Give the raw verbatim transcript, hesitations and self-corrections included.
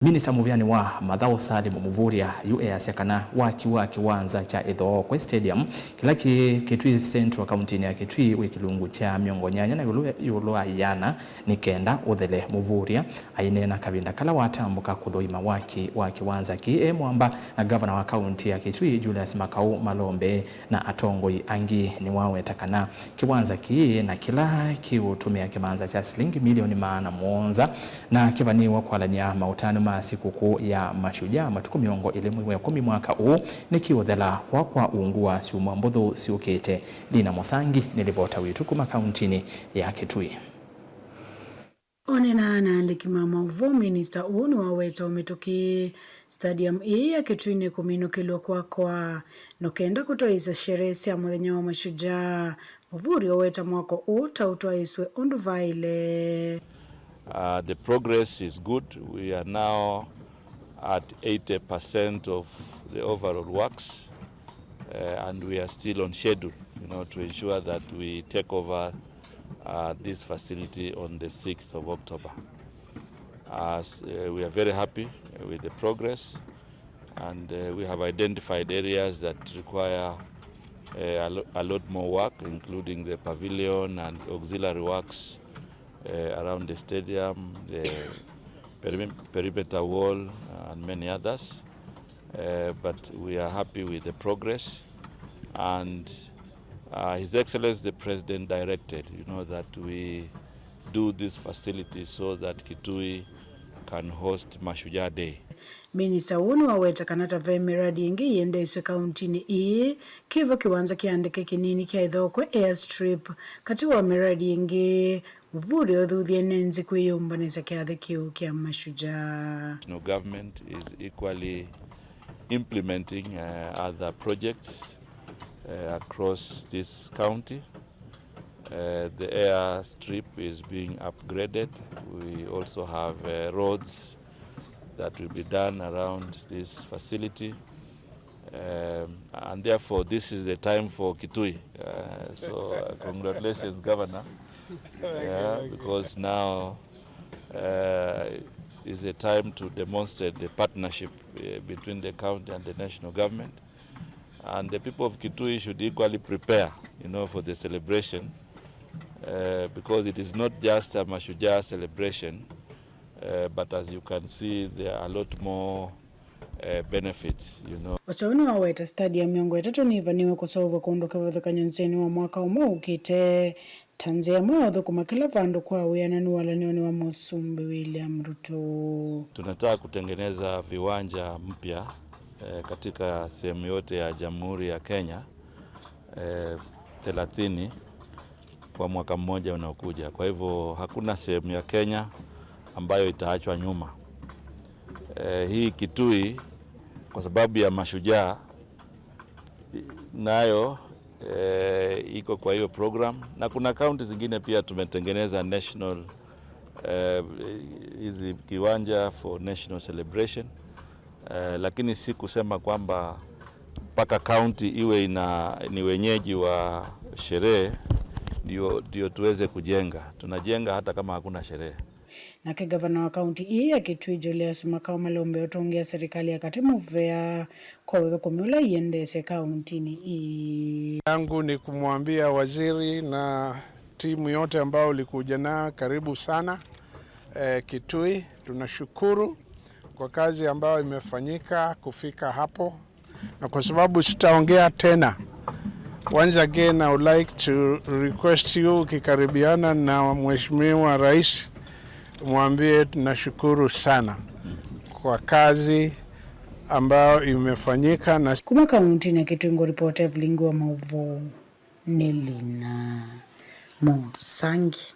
Minista mũvĩanĩ wa mathaũ Salim Mvurya yu easya kana waki wa kĩwanza kya Ithookwe Stadium kĩla kĩ Kitui Central kauntinĩ ya Kitui wĩ kĩlungu kya mĩongo nyanya na ĩũlũ, ĩũlũ wa ĩana nĩ kenda ũthele. Mvurya aineena kavinda kala watambũka kũthũima waki wa kĩwanza kĩĩ e mwamba na ngavana wa kaunti ya Kitui Julius Makau Malombe na atongoi angĩ. Nĩwaweta kana kĩwanza kĩĩ na kĩla kĩũtũmĩa kĩmanza kya silingi milioni maana mũonza na kĩvanĩĩwa kwalany'a maũtanu ma sikũkũ ya Mashujaa matukũ mĩongo ĩlĩ mwei wa ĩkũmi mwaka ũũ nĩkĩũthela kwa kwa ungu wa syumwa mbũthũ syũkĩte. Lina Mũsangi nĩ livota witũ kuma kauntinĩ ya Kitui. Onena na andĩki ma maũvoo, minista ũũ nĩwaweta ũmĩtũkĩ stadium ĩĩ ya Kitui nĩkũminũkĩlw'a kwakwa nũkenda kũtwaĩĩsya sherehe sya mũthenya wa Mashujaa. Mvurya ũweta mwako ũũ ta ũtwaĩĩsw'e ũndũ vaĩle. Uh, the progress is good. We are now at eighty percent of the overall works, uh, and we are still on schedule, you know, to ensure that we take over, uh, this facility on the sixth of October. As, uh, we are very happy, uh, with the progress, and, uh, we have identified areas that require, uh, a lo-, a lot more work, including the pavilion and auxiliary works, uh, around the stadium, the perim-, perimeter wall, uh, and many others. Uh, but we are happy with the progress, and, uh, His Excellency the President directed, you know, that we do this facility so that Kitui can host Mashujaa Day. Minista ũũ nĩwaweta kana ta ve mĩradi ĩngĩ ĩendeesw'e kauntinĩ ĩĩ, kĩvo kĩwanza kya ndeke kĩnini kya Ithookwe Airstrip, katĩ wa mĩradi ĩngĩ. Mvurya ũthuthye nĩ nzĩ kwĩyũmbanĩsya kyathĩ kĩu kya Mashujaa. National government is equally implementing, uh, other projects, uh, across this county. Uh, the airstrip is being upgraded. We also have, uh, roads that will be done around this facility. Um, and therefore, this is the time for Kitui. Uh, so, uh, congratulations, Governor. Yeah, because now, uh, is a time to demonstrate the partnership, uh, between the county and the national government. And the people of Kitui should equally prepare, you know, for the celebration, uh, because it is not just a Mashujaa celebration, uh, but as you can see, there are a lot more, uh, benefits, you know. O ta ũu nĩwaweta stadium mĩongo ĩtatũ nĩvanĩwe kũseũvw'a kũndũ kĩvathũkany'o nzĩanĩ wa mwaka ũmwe ũkĩte, ta nzĩa ĩmwe ya ũthũkũma kĩla vandũ kwa wĩananu walanĩonĩ wa Mũsumbĩ William Ruto. Tunataka kutengeneza viwanja mpya, eh, katika sehemu yote ya Jamhuri ya Kenya, eh, thelathini kwa mwaka mmoja unaokuja. Kwa hivyo, hakuna sehemu ya Kenya ambayo itaachwa nyuma. Eh, hii Kitui, kwa sababu ya Mashujaa, nayo, eh, iko kwa hiyo program, na kuna kaunti zingine pia tumetengeneza national, eh, hizi kiwanja for national celebration, eh, lakini si kusema kwamba mpaka kaunti iwe ina, ni wenyeji wa sherehe ndio, ndio tuweze kujenga. Tunajenga hata kama hakuna sherehe. Nake ngavana wa kaunti ĩĩ ya Kitui, Julius Makau Malombe, ũtũngĩa serikali ya katĩ mũvea kwa ũthũkũmi ũla ĩendeesye kauntinĩ ĩĩ. Yangu ni kumwambia waziri na timu yote ambayo ulikuja nayo, karibu sana, eh, Kitui. Tunashukuru kwa kazi ambayo imefanyika kufika hapo. Na kwa sababu sitaongea tena, once again I would like to request you, ukikaribiana na Mheshimiwa Rais, mwambie tunashukuru sana kwa kazi ambayo imefanyika na Kuma kauntinĩ ya Kitui, ngũripota Evelyn Ngua, maũvoo nĩ Lina Mũsangi.